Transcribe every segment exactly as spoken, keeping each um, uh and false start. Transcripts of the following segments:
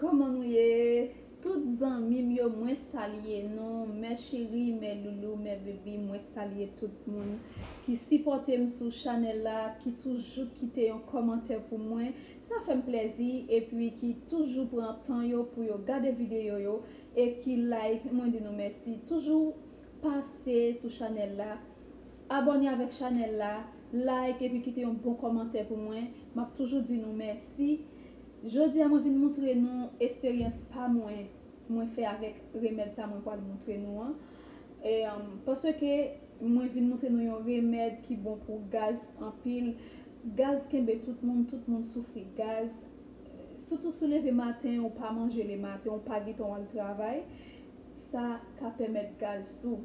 Kòman nou ye? Tout zanmi m yo, mwen salye nou. Mè cheri, mè loulou, mè bebi, mwen salye tout moun ki sipòte m sou chanèl la, ki toujou kite yon kòmantè pou mwen. Sa fè m plèzi, epi ki toujou pran tan yo pou yo gade videyo yo, e ki like, mwen di nou mèsi. Toujou pase sou chanèl la, abòne avèk chanèl la, like, epi kite yon bon kòmantè pou mwen. M ap toujou di nou mèsi. Jodi a, mwen vin montre nou esperyans pa mwen, mwen fè avèk remèd sa mwen pral montre nou an. E, um, paske mwen vin montre nou yon remèd ki bon pou gaz anpil. Gaz kenbe tout moun, tout moun soufri gaz. Sitou si w leve maten, ou pa manje le maten, ou pa gentan w al travay, sa ka pèmèt gaz tou.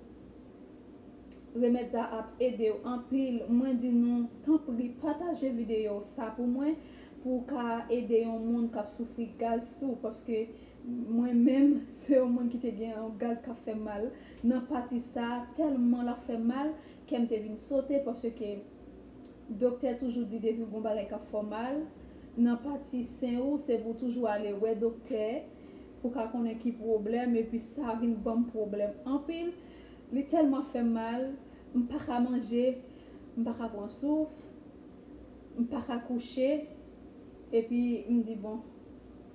Remèd sa ap ede w anpil. Mwen di nou, tanpri, pataje videyo sa pou mwen, pou w ka ede yon moun k ap soufri gaz tou, paske mwen menm, se yon moun ki te gen yon gaz k ap fè m mal. Nan pati sa, tèlman l ap fè m mal, kè m te vin sote, paske doktè toujou di depi w gen yon bagay k ap fè w mal, nan pati sen ou, se pou w toujou ale wè doktè, pou w ka konnen ki pwoblèm, epi sa vin ban m pwoblèm anpil. Li tèlman fè m mal, m pa ka manje, m pa ka pran souf, m pa ka kouche, epi m di, bon,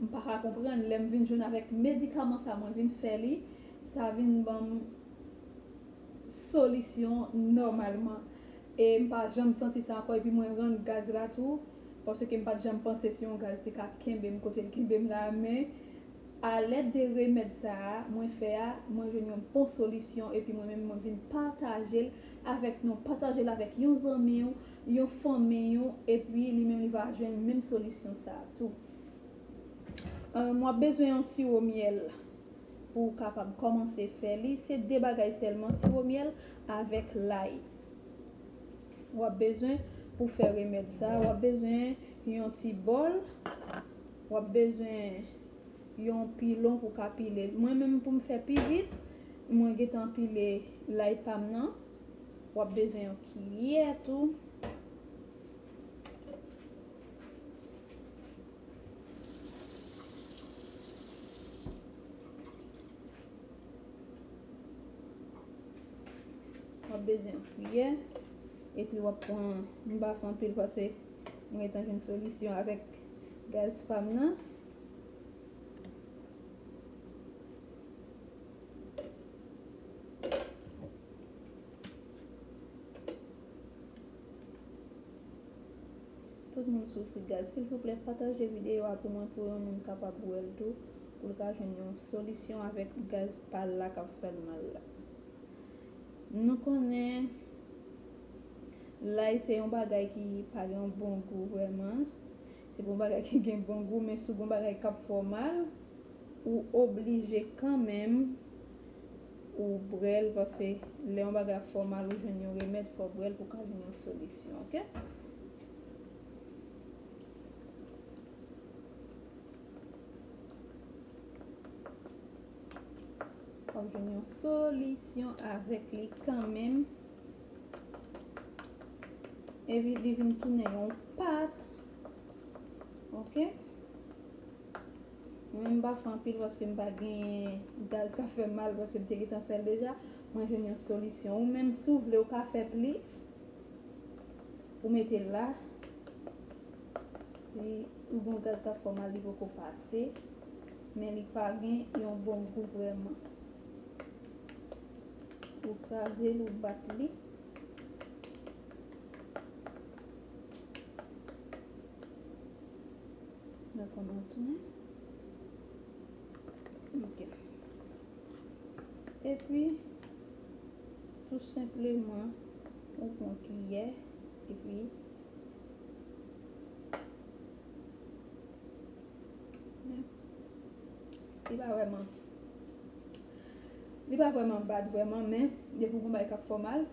m pa ka konprann. Lè m vin jwenn avèk medikaman sa, mwen vin fè li, sa vin ban m solisyon nòmalman. E m pa janm santi sa ankò, epi mwen rann gaz la tou, paske m pa t janm panse si yon gaz te ka kenbe m kote l kenbe m la, men a lèd de remèd sa a mwen fè a, mwen jwenn yon bon solisyon, epi mwen menm mwen vin pataje l avèk nou, pataje l avèk yon zanmi w, yon fanmi w, epi li menm li va jwenn menm solisyon sa a tou. Euh, w ap bezwen yon siwo myèl pou w kapab kòmanse fè li. Se de bagay sèlman, siwo myèl avèk lay. W ap bezwen pou fè remèd sa, w ap bezwen yon ti bòl, w ap bezwen yon pilon pou ka pile l. Mwen menm pou m fè pi vit, mwen gentan pile lay pa m nan. W ap bezwen yon kiyè tou. W ap bezwen yon kiyè. Epi w ap pran, m pa fè anpil paske mwen gentan jwenn solisyon avèk gaz pa m nan. Tout moun soufri gaz. Silvouplè, pataje videyo a pou mwen, pou yon moun kapab wè l tou, pou l ka jwenn yon solisyon avèk gaz pa l la k ap fè l mal la. Nou konnen lay se yon bagay ki pa gen yon bon gou vrèman. Se pa yon bagay ki gen bon gou, men si w gen yon bagay k ap fè w mal, ou oblije kanmenm ou bwè l, paske lè yon bagay ap fè w mal, ou jwenn yon remèd, fò w bwè l pou w ka jwenn yon solisyon, oke? W ap jwenn yon solisyon avèk li kanmenm. Epi li vin tounen yon pat. Oke? Mwen menm m pa fè anpil paske m pa gen gaz k ap fè m mal paske m te gentan fè l deja. Mwen jwenn yon solisyon. Ou menm, si w vle, ou ka fè plis. Ou mete l la. Si ou gen yon gaz k ap fè w mal, li poko pase. Men li pa gen yon bon gou vrèman. Ou kraze l, ou bat li. Gade kòman l tounen. Ok. Epi, tou senpleman, ou pran kiyè, epi, li pa vrèman, li pa vrèman bad vrèman, men depi w gen bagay k ap fè w mal,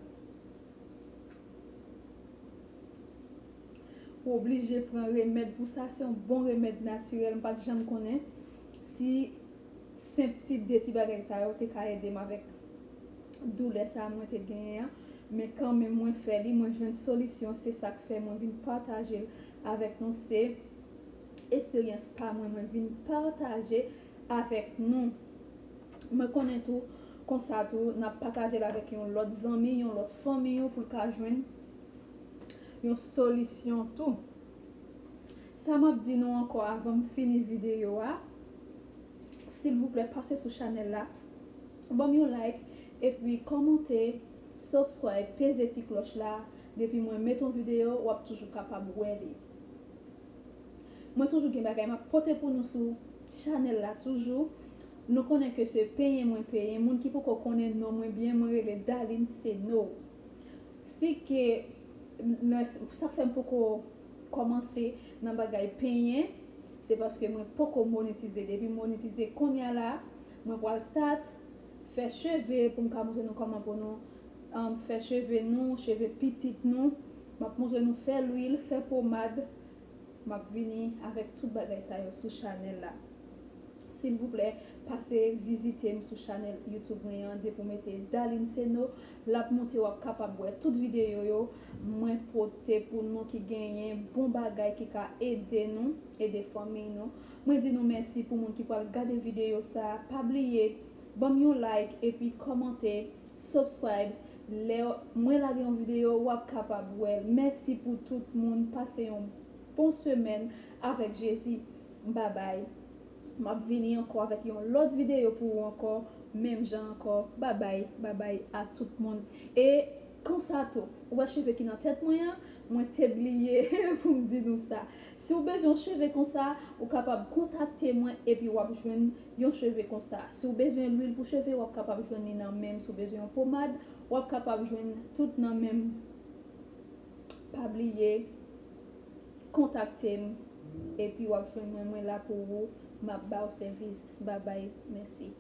ou oblije pran remèd pou sa. Se yon bon remèd natirèl. M pa t janm konnen si senp ti de ti bagay sa yo te ka ede m avèk doulè sa mwen te genyen an. Men kanmenm, mwen fè li, mwen jwenn solisyon. Se sa k fè mwen vin pataje l avèk nou. Se eksperyans pa mwen, mwen vin pataje avèk nou. Mwen konnen tou, konsa tou, n ap pataje l avèk yon lòt zanmi, yon lòt fanmi, yon pou l ka jwenn yon solisyon tou. Sa m ap di nou ankò avan m fini videyo a, silvouplè pase sou chanèl la, ban m yon like, epi kòmante, subscribe, peze ti klòch la. Depi mwen mete yon videyo, w ap toujou kapab wè li. Mwen toujou gen bagay m ap pote pou nou sou chanèl la toujou. Nou konnen ke se penyen mwen penyen. Moun ki poko konnen non mwen byen, mwen rele Darline Seno. Si ke sa k fè m poko kòmanse nan bagay penyen, se paske mwen poko monetize. Depi m monetize kounye a la, mwen pral start fè cheve pou m ka montre nou kòman pou nou um, fè cheve nou, cheve pitit nou. M ap montre nou fè lwil, fè pomad. M ap vini avèk tout bagay sa yo sou chanèl la. Silvouplè, pase vizite m sou chanèl YouTube mwen an, depi w mete Darline Seno, l ap monte, w ap kapab wè tout videyo yo mwen pote pou nou ki genyen bon bagay ki ka ede nou, ede fanmiy nou. Mwen di nou mèsi pou moun ki pral gade videyo sa. Pa bliye, ban m yon like epi kòmante, subscribe. Lè mwen lage yon videyo, w ap kapab wè l. Mèsi pou tout moun. Pase yon bon semèn avèk Jezi. Babay. M ap vini ankò avèk yon lòt videyo pou ou ankò, menm jan ankò. Babay, babay a tout moun. E konsa tou, ou wè cheve ki nan tèt mwen an, mwen te bliye pou m di nou sa. Si w bezwen yon cheve konsa, ou kapab kontakte mwen epi w ap jwenn yon cheve konsa. Si w bezwen lwil pou cheve, w ap kapab jwenn li nan men m. Si w bezwen yon pomad, w ap kapab jwenn tout nan men m. Pa bliye, kontakte m, epi w ap jwenn mwen, mwen la pou ou, m ap ba w sèvis. Babay, mèsi.